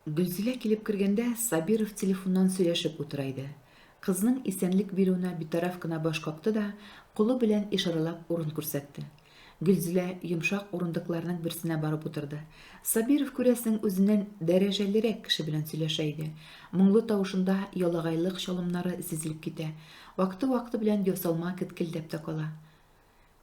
Гөлзилә килеп кергәндә, Сабиров телефоннан сөйләшеп утыра иде. Кызның исәнлек бирүенә битараф кына баш какты да, кулы белән ишарәләп урын күрсәтте. Гөлзилә йомшак урындыкларның берсенә барып утырды. Сабиров, күрәсең, үзеннән дәрәҗәлерәк кеше белән сөйләшә иде. Моңлы тавышында ялагайлык чалымнары сизелеп китә, вакыты-вакыты белән ясалма кеткелдәп тә кала.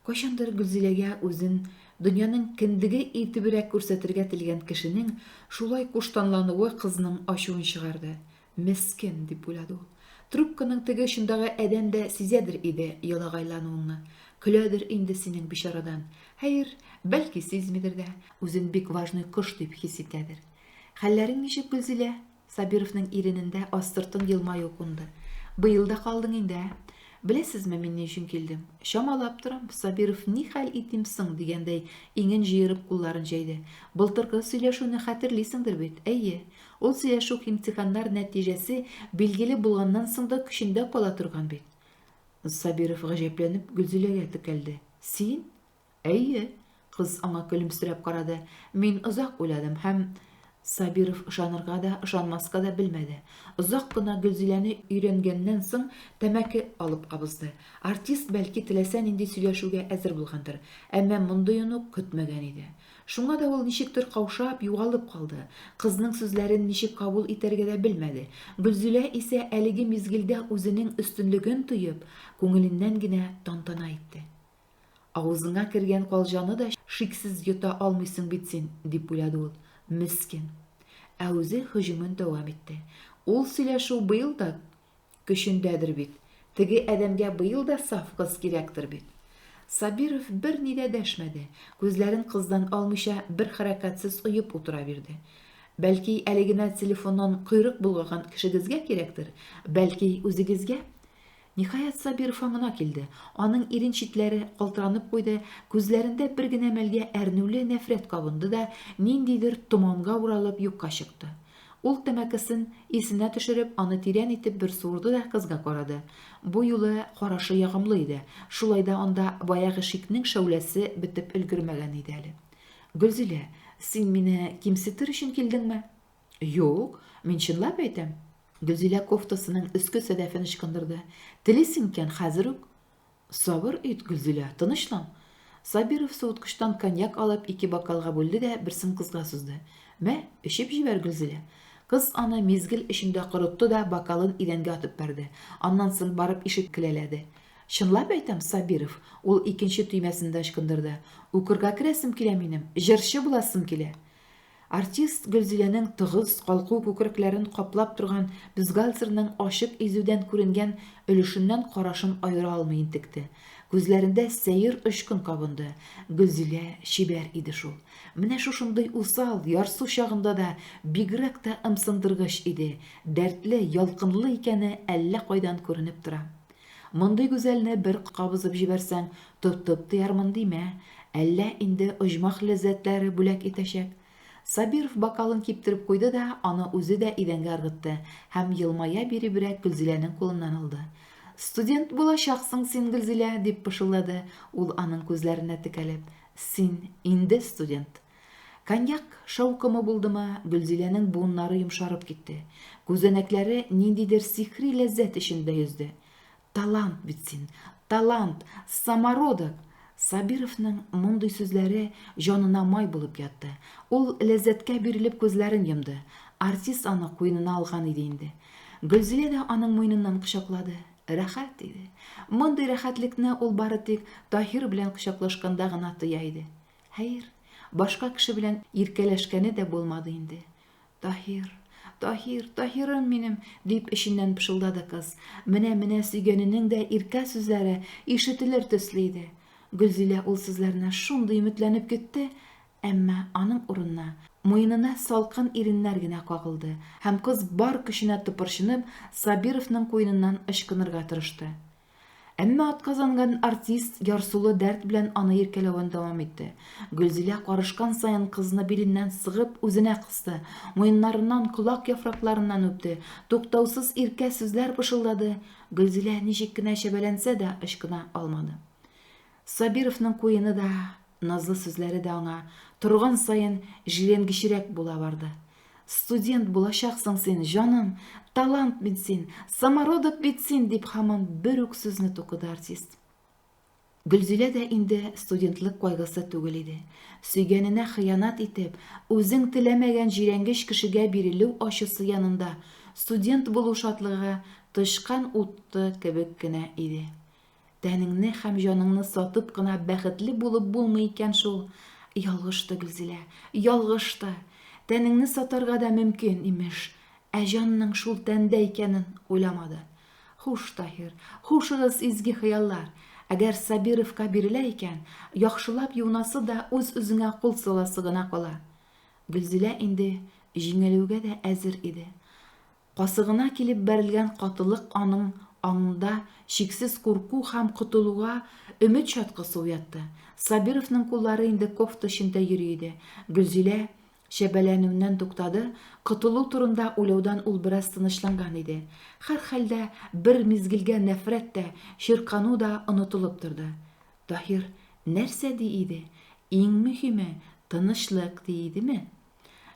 Кайчандыр Гөлзиләгә үзен дөньяның кендеге итебрәк күрсәтергә телгән кешенең шулай куштанлануы кызның ачуын чыгарды. Мескен, дип уйлады ул. Трубканың теге очындагы адәм дә сизәдер иде ялагайлануыңны. Көләдер инде синең бичарадан. Хәер, бәлки сизмидер дә, үзен бик важный кош дип хис итәдер. Хәлләрең ничек, Гөлзилә? Сабировның иренендә астыртын елмаю кунды. Быел да калдың инде, ә? Беләсезме, мин ни өчен килдем? Чамалап торам, Сабиров ни хәл итим соң, дигәндәй, иңен җыерып кулларын җәйде. Былтыргы сөйләшүне хәтерлисеңдер бит? Әйе. Ул сөйләшү имтиханнар нәтиҗәсе билгеле булганнан соң да көчендә кала торган бит. Сабиров гаҗәпләнеп Гөлзиләгә текәлде. Син? Әйе, кыз аңа көлемсерәп карады. Мин озак уйладым һәм Сабиров ышанырга да, ышанмаска да белмәде. Озак кына Гөлзиләне өйрәнгәннән соң тәмәке алып кабызды. Артист бәлки теләсә нинди сөйләшүгә әзер булгандыр, әмма мондыен ук көтмәгән иде. Шуңа да ул ничектер каушап, югалып калды. Кызның сүзләрен ничек кабул итәргә дә белмәде. Гөлзилә исә әлеге мизгелдә үзенең өстенлеген тоеп, күңеленнән генә тантана итте. Авызыңа кергән калҗаны да шиксез йота алмыйсың бит син, дип уйлады ул. Мескен. Ә үзе һөҗүмен дәвам итте. Ул сөйләшү быел да көчендәдер бит. Теге адәмгә быел да саф кыз кирәктер бит. Сабиров берни дә дәшмәде, күзләрен кыздан алмыйча бер хәрәкәтсез оеп утыра бирде. Бәлки, әле генә телефоннан койрык болгаган кешегезгә кирәктер, бәлки, үзегезгә? Ниһаять, Сабиров аңына килде. Аның ирен читләре калтыранып куйды, күзләрендә бер генә мәлгә әрнүле нәфрәт кабынды да, ниндидер томанга уралып юкка чыкты. Ул тәмәкесен исенә төшереп, аны тирән итеп бер суырды да кызга карады. Бу юлы карашы ягымлы иде, шулай да анда баягы шикнең шәүләсе бетеп өлгермәгән иде әле. Гөлзилә, син мине кимсетер өчен килдеңме? Юк, мин чынлап әйтәм. Гөлзилә кофтасының өске сәдәфен ычкындырды. Телисең икән, хәзер үк. Сабыр ит, Гөлзилә, тынычлан. Сабиров суыткычтан коньяк алып, ике бокалга бүлде дә берсен кызга сузды. Мә, эчеп җибәр, Гөлзилә. Кыз аны мизгел эчендә корытты да бокалын идәнгә атып бәрде. Аннан соң барып ишек келәләде. Чынлап әйтәм, Сабиров, ул икенче төймәсен дә ычкындырды. Укырга керәсем килә минем, җырчы буласым килә. Артист Гөлзиләнең тыгыз, калку күкрәкләрен каплап торган бюстгальтерның ачык изүдән күренгән өлешеннән карашын аера алмый интекте. Күзләрендә сәер очкын кабынды. Гөлзилә чибәр иде шул. Менә шушындый усал, ярсу чагында да бигрәк тә ымсындыргыч иде, дәртле, ялкынлы икәне әллә кайдан күренеп тора. Мондый гүзәлне бер кабызып җибәрсәң, тотып тыярмын димә, әллә инде оҗмах ләззәтләре бүләк итәчәк. Сабиров бокалын киптереп куйды да, аны үзе дә идәнгә ыргытты һәм елмая биребрәк Гөлзиләнең кулыннан алды. Студент булачаксың син, Гөлзилә, дип пышылдады ул аның күзләренә текәлеп. Син инде студент. Коньяк шаукымы булдымы, Гөлзиләнең буыннары йомшарып китте. Күзәнәкләре ниндидер сихри ләззәт эчендә йөзде. Талант бит син, талант, самородок! Сабировның мондый сүзләре җанына май булып ятты. Ул ләззәткә бирелеп күзләрен йомды. Артист аны куенына алган иде инде. Гөлзилә дә аның муеныннан кочаклады. Рәхәт иде. Мондый рәхәтлекне ул бары тик Таһир белән кочаклашканда гына тоя иде. Хәер, башка кеше белән иркәләшкәне дә булмады инде. Таһир, Таһир, Таһирым минем, дип эченнән пышылдады кыз. Менә-менә сөйгәненең дә иркә сүзләре ишетелер төсле иде. Гөлзилә ул сүзләренә шундый өметләнеп көтте, әмма аның урынына муенына салкын иреннәр генә кагылды һәм кыз бар көченә тыпырчынып Сабировның куеныннан ычкынырга тырышты. Әмма атказанган артист ярсулы дәрт белән аны иркәләвен дәвам итте. Гөлзилә карышкан саен кызны биленнән сыгып үзенә кысты, муеннарыннан, колак яфракларыннан үпте, туктаусыз иркә сүзләр пышылдады. Гөлзилә ничек кенә чәбәләнсә дә ычкына алмады. Сабировның куены да, назлы сүзләре дә аңа торган саен җирәнгечрәк була барды. Студент булачаксың син, җаным, талант бит син, самородок бит син, дип һаман бер үк сүзне тукыды артист. Гөлзилә дә инде студентлык кайгысы түгел иде. Сөйгәненә хыянәт итеп, үзең теләмәгән җирәнгеч кешегә бирелү ачысы янында студент булу шатлыгы тычкан уты кебек кенә иде. Тәнеңне һәм җаныңны сатып кына бәхетле булып булмый икән шул. Ялгышты Гөлзилә, ялгышты. Тәнеңне сатарга да мөмкин, имеш. Ә җанның шул тәндә икәнен уйламады. Хуш, Таһир, хушыгыз, изге хыяллар. Әгәр Сабировка бирелә икән, яхшылап юынасы да үз-үзеңә кул саласы гына кала. Гөлзилә инде җиңелүгә дә әзер иде. Касыгына килеп бәрелгән катылык аның аңында чиксез курку һәм котылуга өмет чаткысы уятты. Сабировның куллары инде кофта эчендә йөри иде. Гөлзилә чәбәләнүеннән туктады, котылу турында уйлаудан ул бераз тынычланган иде. Һәрхәлдә, бер мизгелгә нәфрәт тә, чиркану да онытылып торды. Таһир нәрсә ди иде? Иң мөһиме, тынычлык, ди идеме?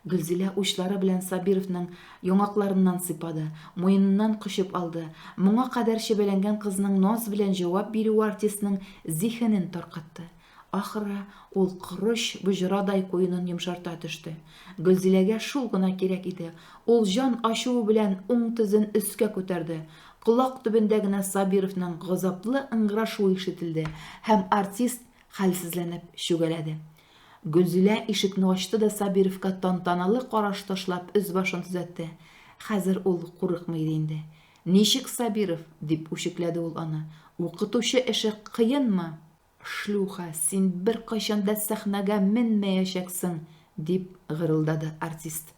Гөлзилә учлары белән Сабировның яңакларыннан сыйпады, муеныннан кочып алды. Моңа кадәр чәбәләнгән кызның наз белән җавап бирүе артистның зиһенен таркатты. Ахыры, ул корыч боҗрадай куенын йомшарта төште. Гөлзиләгә шул гына кирәк иде. Ул җан ачуы белән уң тезен өскә күтәрде. Колак төбендә генә Сабировның газаплы ыңгырашуы ишетелде һәм артист хәлсезләнеп чүгәләде. Гөлзилә ишекне ачты да Сабировка тантаналы караш ташлап өс-башын төзәтте. Хәзер ул курыкмый иде инде. Ничек Сабиров? дип үчекләде ул аны. Укытучы эше кыенмы? Шлюха, син беркайчан да сәхнәгә менмәячәксең! дип гырылдады артист.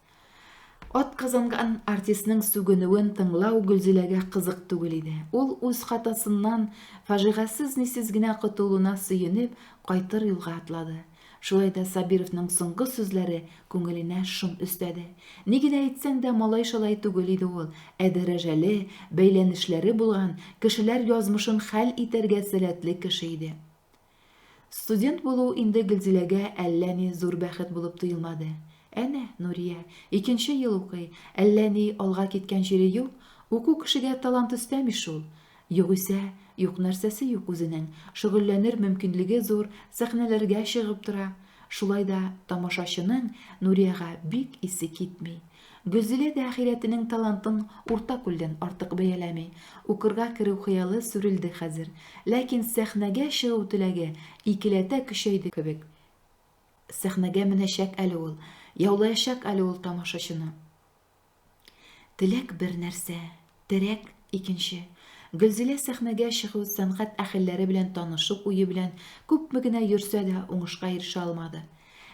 Атказанган артистның сүгенүен тыңлау Гөлзиләгә кызык түгел иде. Ул үз хатасыннан фаҗигасез-нисез генә котылуына сөенеп, кайтыр юлга атлады. Шулай да Сабировның соңгы сүзләре күңеленә шом өстәде. Ни генә әйтсәң дә, малай-шалай түгел иде ул, ә дәрәҗәле, бәйләнешләре булган, кешеләр язмышын хәл итәргә сәләтле кеше иде. Студент булу инде Гөлзиләгә әллә ни зур бәхет булып тоелмады. Әнә, Нурия, икенче ел укый, әллә ни алга киткән җире юк, уку кешегә талант өстәми шул. Югыйсә, юк нәрсәсе юк үзенең, шөгыльләнер мөмкинлеге зур, сәхнәләргә чыгып тора. Шулай да тамашачының Нуриягә бик исе китми. Гөлзилә дә ахирәтенең талантын Урта күлдән артык бәяләми. Укырга керү хыялы сүрелде хәзер. Ләкин сәхнәгә чыгу теләге икеләтә көчәйде кебек. Сәхнәгә менәчәк әле ул, яулаячак әле ул тамашачыны. Теләк бер нәрсә, терәк, икенче. Гөлзилә сәхнәгә чыгу, сәнгать әһелләре белән танышу уе белән күпме генә йөрсә дә, уңышка ирешә алмады.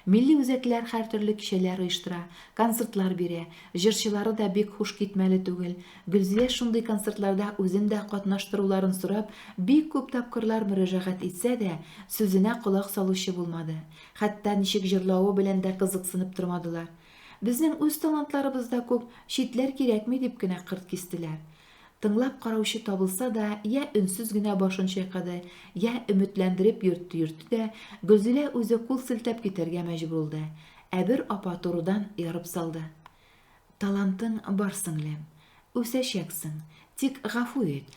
Милли үзәкләр һәртөрле кичәләр оештыра, концертлар бирә, җырчылары да бик хуш китмәле түгел. Гөлзия шундый концертларда үзен дә катнаштыруларын сорап, бик күп тапкырлар мөрәҗәгать итсә дә, сүзенә колак салучы булмады. Хәтта ничек җырлавы белән дә кызыксынып тормадылар. Безнең үз талантларыбыз да күп, читләр кирәкми, дип кенә кырт кистеләр. Тыңлап караучы табылса да, йә өнсез генә башын чайкады, йә өметләндереп йөртте-йөртте дә, Гөлзилә үзе кул селтәп китәргә мәҗбүр булды. Ә бер апа турыдан ярып салды. Талантың бар, сеңлем. Үсәчәксең. Тик гафу ит,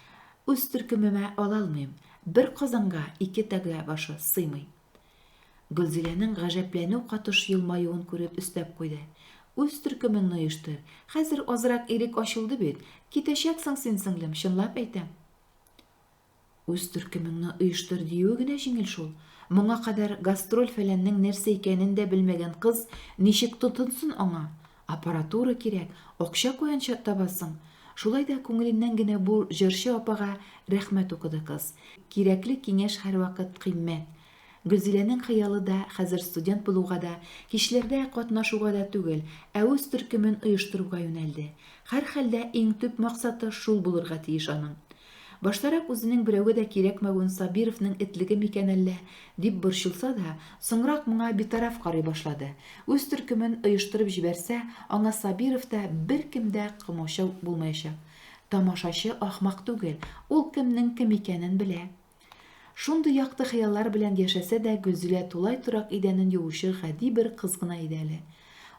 үз төркемемә ала алмыйм. Бер казанга ике тәгә башы сыймый. Гөлзиләнең гаҗәпләнү катыш елмаюын күреп өстәп куйды. Үз төркемеңне оештыр. Хәзер азрак ирек ачылды бит. Китәчәксең син, сеңлем, чынлап әйтәм. Үз төркемеңне оештыр диюе генә җиңел шул. Моңа кадәр гастроль-фәләннең нәрсә икәнен дә белмәгән кыз ничек тотынсын аңа? Аппаратура кирәк, акча каян табасың? Шулай да күңеленнән генә бу җырчы апага рәхмәт укыды кыз. Кирәкле киңәш һәрвакыт кыйммәт. Гөлзиләнең хыялы да хәзер студент булуга да, кичләрдә катнашуга да түгел, ә үз төркемен оештыруга юнәлде. Һәрхәлдә, иң төп максаты шул булырга тиеш аның. Баштарак үзенең берәүгә дә кирәкмәвен Сабировның этлеге микән әллә, дип борчылса да, соңрак моңа битараф карый башлады. Үз төркемен оештырып җибәрсә, аңа Сабиров та, беркем дә комачау булмаячак. Тамашачы ахмак түгел, ул кемнең кем икәнен белә. Шундый якты хыяллар белән яшәсә дә, Гөлзилә тулай торак идәнен юучы гади бер кыз гына иде әле.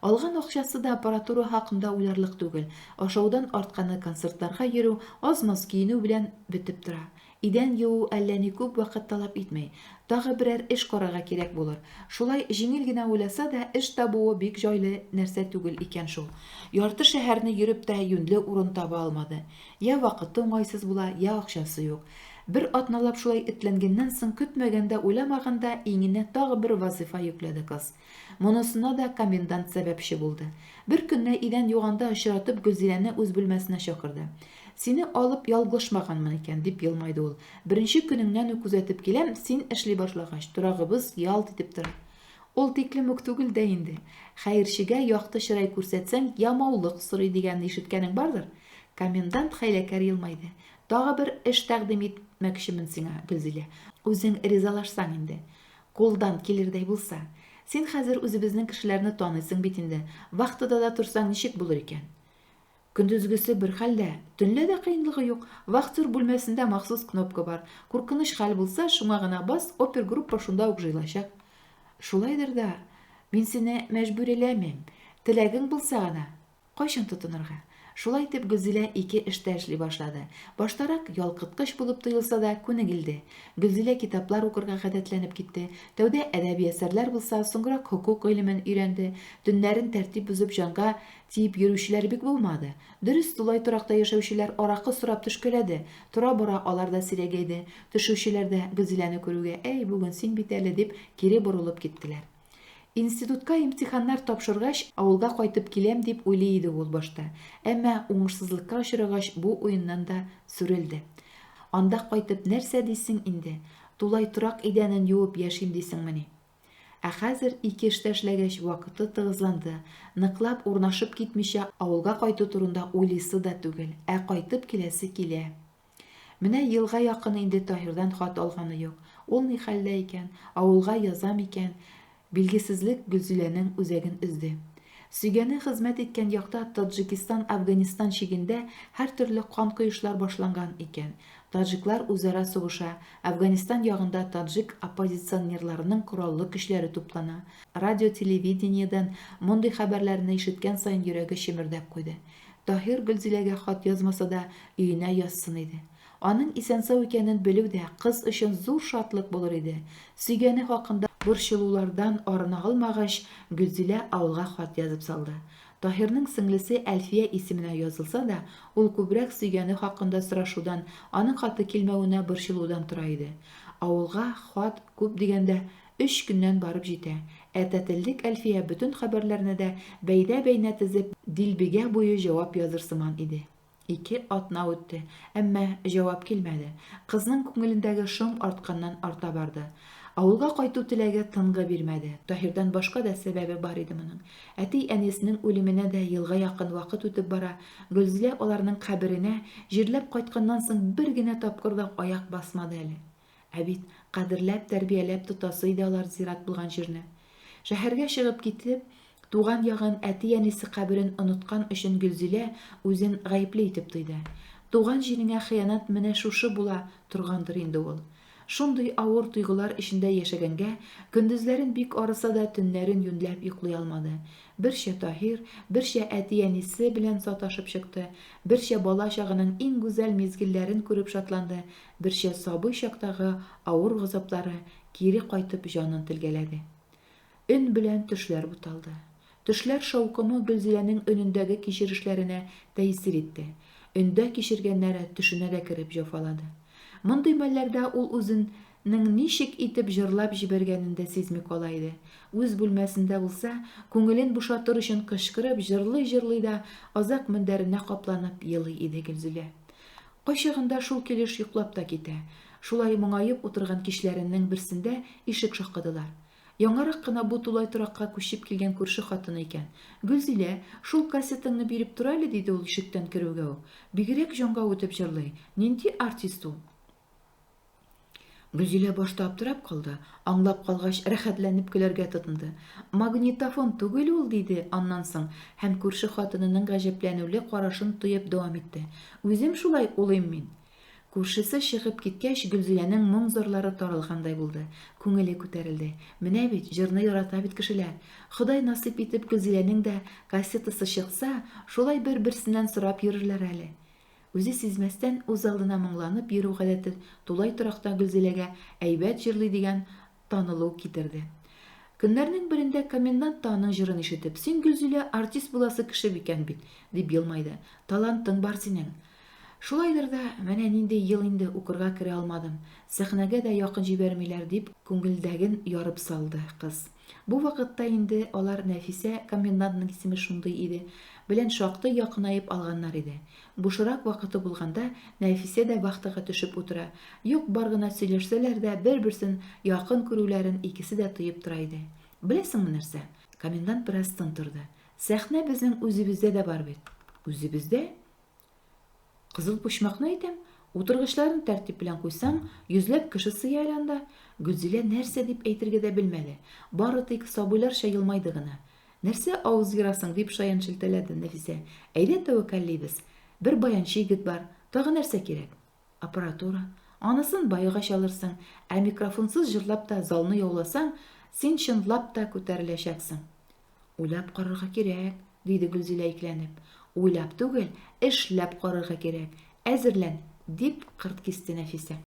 Алган акчасы да аппаратура хакында уйларлык түгел. Ашаудан артканы концертларга йөрү, аз-маз киенү белән бетеп тора. Идән юу әллә ни күп вакыт таләп итми. Тагы берәр эш карарга кирәк булыр. Шулай җиңел генә уйласа да, эш табуы бик җайлы нәрсә түгел икән шул. Ярты шәһәрне йөреп тә юньле урын таба алмады. Я вакыты уңайсыз була, я акчасы юк. Бер атналап шулай этләнгәннән соң, көтмәгәндә-уйламаганда иңенә тагы бер вазыйфа йөкләде кыз. Монысына да комендант сәбәпче булды. Бер көнне идән юганда очратып, Гөлзиләне үз бүлмәсенә чакырды. Сине алып ялгышмаганмын икән, дип елмайды ул. Беренче көнеңнән үк күзәтеп киләм, син эшли башлагач, торагыбыз ялт итеп тора. Ул тиклем үк түгел дә инде. Хәерчегә якты чырай күрсәтсәң, ямаулык сорый дигәнне ишеткәнең бардыр? Комендант хәйләкәр елмайды. Тагы бер эш тәкъдим итмәкчемен сиңа, Гөлзилә. Үзең ризалашсаң инде. Кулдан килердәй булса. Син хәзер үзебезнең кешеләрне таныйсың бит инде. Вахтада да торсаң ничек булыр икән? Көндезгесе бер хәл дә, төнлә дә кыенлыгы юк. Вахтер бүлмәсендә махсус кнопка бар. Куркыныч хәл булса, шуңа гына бас, опергруппа шунда ук җыелачак. Шулайдыр да, мин сине мәҗбүриләмим. Теләгең булса гына. Кайчан тотынырга? Шулай итеп, Гөлзилә ике эштә эшли башлады. Баштарак ялкыткыч булып тоелса да, күнегелде. Гөлзилә китаплар укырга гадәтләнеп китте. Тәүдә әдәби әсәрләр булса, соңрак хокук гыйлемен өйрәнде. Төннәрен тәртип бозып җанга тиеп йөрүчеләр бик булмады. Дөрес, тулай торакта яшәүчеләр аракы сорап төшкәләде. Тора-бара алар да сирәгәйде. Төшүчеләр дә, Гөлзиләне күрүгә, Әй, бүген син бит әле, дип, кире борылып киттеләр. Институтка имтиханнар тапшыргач, авылга кайтып киләм дип уйлый иде ул башта. Әмма уңышсызлыкка очрагач, бу уеннан да сүрелде. Анда кайтып нәрсә дисең инде? Тулай торак идәнен юып яшим дисеңмени? Ә хәзер ике эштә эшләгәч, вакыты тыгызланды. Ныклап урнашып китмичә авылга кайту турында уйлыйсы да түгел, ә кайтып киләсе килә. Менә елга якын инде Таһирдан хат алганы юк. Ул ни хәлдә икән? Авылга яза микән? Билгесезлек Гөлзиләнең үзәген өзде. Сөйгәне хезмәт иткән якта Таджикистан-Әфганистан чигендә һәртөрле канкоешлар башланган икән. Таджиклар үзара сугыша, Әфганистан ягында таджик оппозиционерларының кораллы көчләре туплана. Радио-телевидениедән мондый хәбәрләрне ишеткән саен йөрәге чемердәп куйды. Таһир Гөлзиләгә хат язмаса да, өенә язсын иде. Аның исән-сау икәнен белү дә кыз өчен зур шатлык булыр иде. Сөйгәне хакында борчылулардан арына алмагач, Гөлзилә авылга хат язып салды. Таһирның сеңлесе Әлфия исеменә язылса да, ул күбрәк сөйгәне хакында сорашудан, аның хаты килмәвенә борчылудан тора иде. Авылга хат, күп дигәндә, Өч көннән барып җитә. Ә тәтелдек Әлфия бөтен хәбәрләрне дә бәйдә-бәйнә тезеп, дилбегә буе җавап языр сыман иде. Ике атна үтте, әмма җавап килмәде. Кызның күңелендәге шом артканнан-арта барды. Авылга кайту теләге тынгы бирмәде. Таһирдан башка да сәбәбе бар иде моның. Әти-әнисенең үлеменә дә елга якын вакыт үтеп бара, Гөлзилә аларның каберенә, җирләп кайтканнан соң бер генә тапкыр да аяк басмады әле. Ә бит кадерләп, тәрбияләп тотасы иде алар зират булган җирне. Шәһәргә чыгып китеп, туган ягын, әти-әнисе каберен оныткан өчен Гөлзилә үзен гаепле итеп тойды. Туган җиреңә хыянәт менә шушы була торгандыр инде ул. Шундый авыр тойгылар эчендә яшәгәнгә, көндезләрен бик арыса да, төннәрен юньләп йоклый алмады. Берчә Таһир, берчә әти-әнисе белән саташып чыкты, берчә бала чагының иң гүзәл мизгелләрен күреп шатланды, Берчә сабый чактагы авыр газаплары кире кайтып җанын телгәләде. Өн белән төшләр буталды. Төшләр шаукымы Гөлзиләнең өнендәге кичерешләренә тәэсир итте. Өндә кичергәннәре төшенә дә кереп җәфалады. Мондый мәлләрдә ул үзенең ничек итеп җырлап җибәргәнен дә сизми кала иде. Үз бүлмәсендә булса, күңелен бушатыр өчен кычкырып җырлый-җырлый да, азак мендәренә капланып елый иде Гөлзилә. Кайчагында шул килеш йоклап та китә. Шулай моңаеп утырган кичләренең берсендә ишек шакыдылар. Яңарак кына бу тулай торакка күчеп килгән күрше хатыны икән. Гөлзилә, шул кассетаңны биреп тор әле, диде ул ишектән керүгә үк. Бигрәк җанга үтеп җырлый. Нинди артист ул? Гөлзилә башта аптырап калды, аңлап калгач, рәхәтләнеп көләргә тотынды. Магнитофон түгел ул, диде аннан соң һәм күрше хатынының гаҗәпләнүле карашын тоеп дәвам итте. Үзем шулай улыйм мин. Күршесе чыгып киткәч, Гөлзиләнең моң-зарлары таралгандай булды, күңеле күтәрелде. Менә бит, җырны ярата бит кешеләр. Ходай насыйп итеп Гөлзиләнең дә кассетасы чыкса, шулай бер-берсеннән сорап йөрерләр әле. Үзе сизмәстән, үзалдына моңланып йөрү гадәте тулай торакта Гөлзиләгә әйбәт җырлый дигән танылу китерде. Көннәрнең берендә комендант та аның җырын ишетеп, Син, Гөлзилә, артист буласы кеше икән бит, дип елмайды. Талантың бар синең. Шулайдыр да, менә нинди ел инде укырга керә алмадым. Сәхнәгә дә якын җибәрмиләр, дип күңелдәген ярып салды кыз. Бу вакытта инде алар Нәфисә, комендантның исеме шундый иде, белән шактый якынаеп алганнар иде. Бушрак вакыты булганда, Нәфисә дә вахтага төшеп утыра. Юк-бар гына сөйләшсәләр дә, бер-берсен якын күрүләрен икесе дә тоеп тора иде. Беләсеңме нәрсә? Комендант бераз тын торды. Сәхнә безнең үзебездә дә бар бит. Үзебездә? Кызыл почмакны әйтәм. Утыргычларын тәртип белән куйсаң, йөзләп кеше сыя әле анда. Гөлзилә нәрсә дип әйтергә дә белмәде. Бары тик сабыйларча елмайды гына. Нәрсә авыз ерасың, дип шаян шелтәләде Нәфисә. Әйдә тәвәккәллибез. Бер баянчы егет бар. Тагы нәрсә кирәк? Аппаратура. Анысын баегач алырсың. Ә микрофонсыз җырлап та залны яуласаң, син чынлап та күтәреләчәксең. Уйлап карарга кирәк, диде Гөлзилә икеләнеп. Уйлап түгел, эшләп карарга кирәк. Әзерлән, дип кырт кисте Нәфисә.